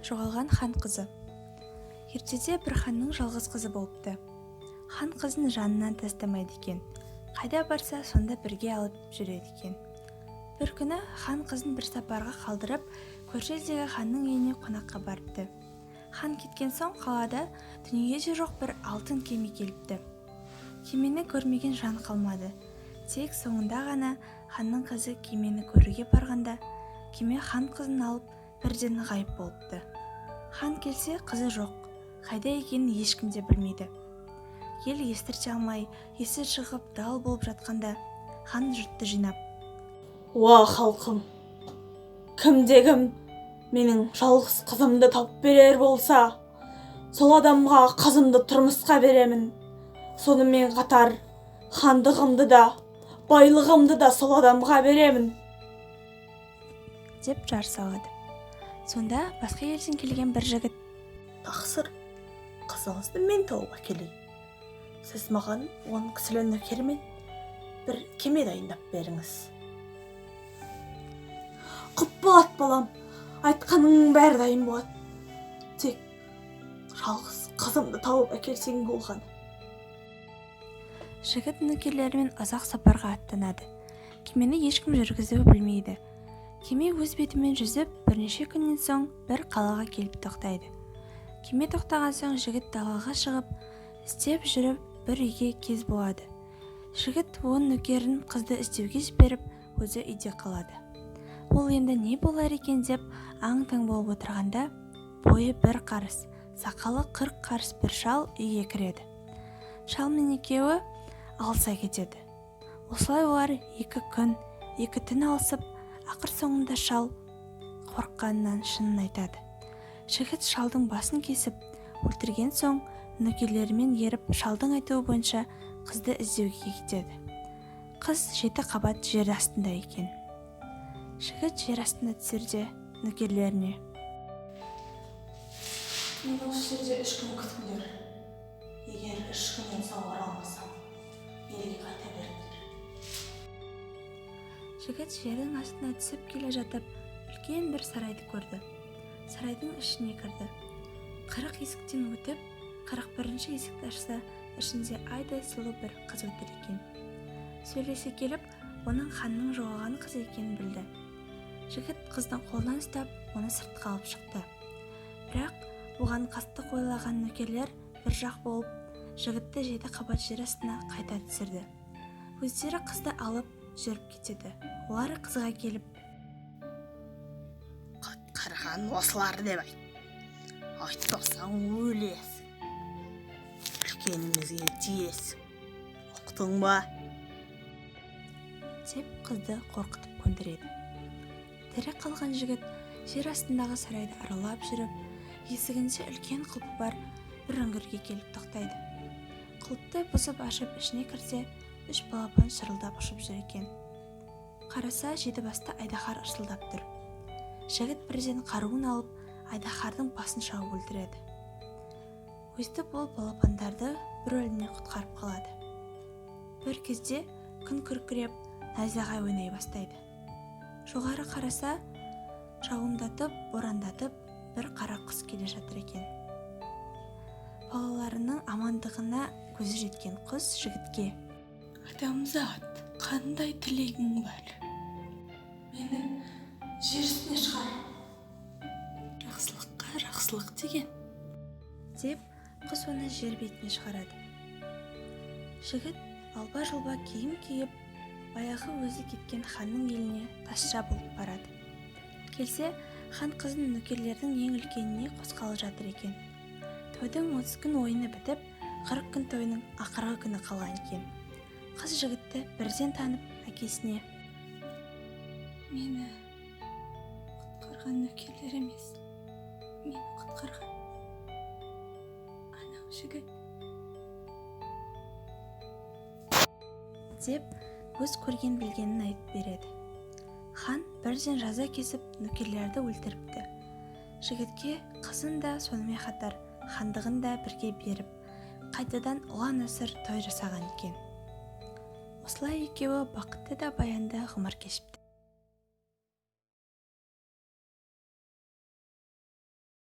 Жоғалған хан қызы. Ертеде бір ханның жалғыз қызы болыпты. Хан қызын жанынан тастамайды екен. Қайда барса, сонда бірге алып жүреді екен. Бір күні хан қызын бір сапарға қалдырып, көрші елдегі ханның үйіне қонаққа барыпты. Хан кеткен соң қалада дүниеде жоқ бір алтын кеме келіпті. Кемені көрмеген жан қалмады. Тек соңында ғана ханның қызы кемені көруге барғанда, кеме хан қызын алып, бірден ғайып болыпты. Хан келсе, қызы жоқ. Қайда екенін ешкім де білмейді. Ел естірте алмай, есі шығып дал болып жатқанда, хан жұртты жинап: «Уа, халқым! Кімде кім менің жалғыз қызымды тауып берер болса, сол адамға қызымды тұрмысқа беремін. Сонымен қатар хандығымды да, байлығымды да сол адамға беремін», – деп жар салады. Сонда басқа елден келген бір жігіт: «Тақсыр, қызыңызды мен тауып әкелейін. Сіз маған 10 кісілі нөкермен бір кеме дайындап беріңіз». «Құп болады, балам, айтқаныңның бәрі дайын болады. Тек жалғыз қызымды тауып әкелсең болғаны». Жігіт нөкерлерімен ұзақ сапарға аттанады. Кемені ешкім жүргізе білмейді. Кеме өз бетімен жүзіп, бірнеше күннен соң бір қалаға келіп тоқтайды. Кеме тоқтаған соң жігіт далаға шығып, іздеп жүріп бір үйге кез болады. Жігіт 10 нөкерін қызды іздеуге жіберіп, өзі үйде қалады. Ол енді не болар екен деп аң-таң болып отырғанда, бойы бір қарыс, сақалы 40 қарыс бір шал үйге кіреді. Шалмен екеуі алыса кетеді. Осылай олар 2 күн, 2 түн алысып, ақыр соңында шал қорыққанынан шынын айтады. Жігіт шалдың басын кесіп өлтірген соң, нөкерлерімен еріп, шалдың айтуы бойынша қызды іздеуге кетеді. Қыз жеті қабат жер астында екен. Жігіт жер астына түсерде нөкерлеріне: «Мені осы жерде 3 күн күтіңдер. Егер 3 күннен соң оралмасам, елге қайта беріңдер». Жігіт жердің астына түсіп келе жатып, үлкен бір сарайды көрді. Сарайдың ішіне кірді. 40 есіктен өтіп, 41-ші есікті ашса, ішінде айдай сұлу бір қыз отыр екен. Сөйлесе келіп, оның ханның жоғалған қызы екенін білді. Жігіт қыздың қолынан ұстап, оны сыртқа алып шықты. Бірақ оған қастық ойлаған нөкерлер бір жақ болып, жігітті жеті қабат жер астына қайта түсірді. Өздері қызды алып жүріп кетеді. Олар қызға келіп: «Құтқарған осылар деп айт. Айтпасаң, өлесің, үлкенімізге тиесің, ұқтың ба?» деп қызды қорқытып көндіреді. Тірі қалған жігіт жер астындағы сарайды аралап жүріп, есігінде үлкен құлпы бар бір үңгірге келіп тоқтайды. Құлыпты бұзып ашып, ішіне кірсе, үш балапан шырылдап ұшып жүр екен. Қараса, жеті басты айдаһар ырсылдап тұр. Жігіт бірден қаруын алып, айдаһардың басын шауып өлтіреді. Өстіп ол балапандарды бір өлімнен құтқарып қалады. Бір кезде күн күркіреп, найзағай ойнай бастайды. Жоғары қараса, жауындатып, борандатып бір қара құс келе жатыр екен. Балаларының амандығына көзі жеткен құс жігітке: «Адамзат, қандай тілегің бар?» «Мені жер үстіне шығар». «Жақсылыққа жақсылық деген», деп, құс оны жер бетіне шығарады. Жігіт алба-жұлба киім киіп, баяғы өзі кеткен ханның еліне тазша болып барады. Келсе, хан қызын нөкерлердің ең үлкеніне қосқалы жатыр екен. Тойдың 30 күн ойыны бітіп, 40 күн тойының ақырғы күні қалған екен. Қыз жігітті бірден танып, әкесіне: «Мені құтқарған нөкерлер емес, мені құтқарған анау жігіт», деп, өз көрген білгенін айтып береді. Хан бірден жаза кесіп, нөкерлерді өлтіріпті. Жігітке қызын да, сонымен қатар хандығын да бірге беріп, қайтадан ұлан асыр той жасаған екен. Осылай екеуі бақытты да баянды ғұмыр кешіпті.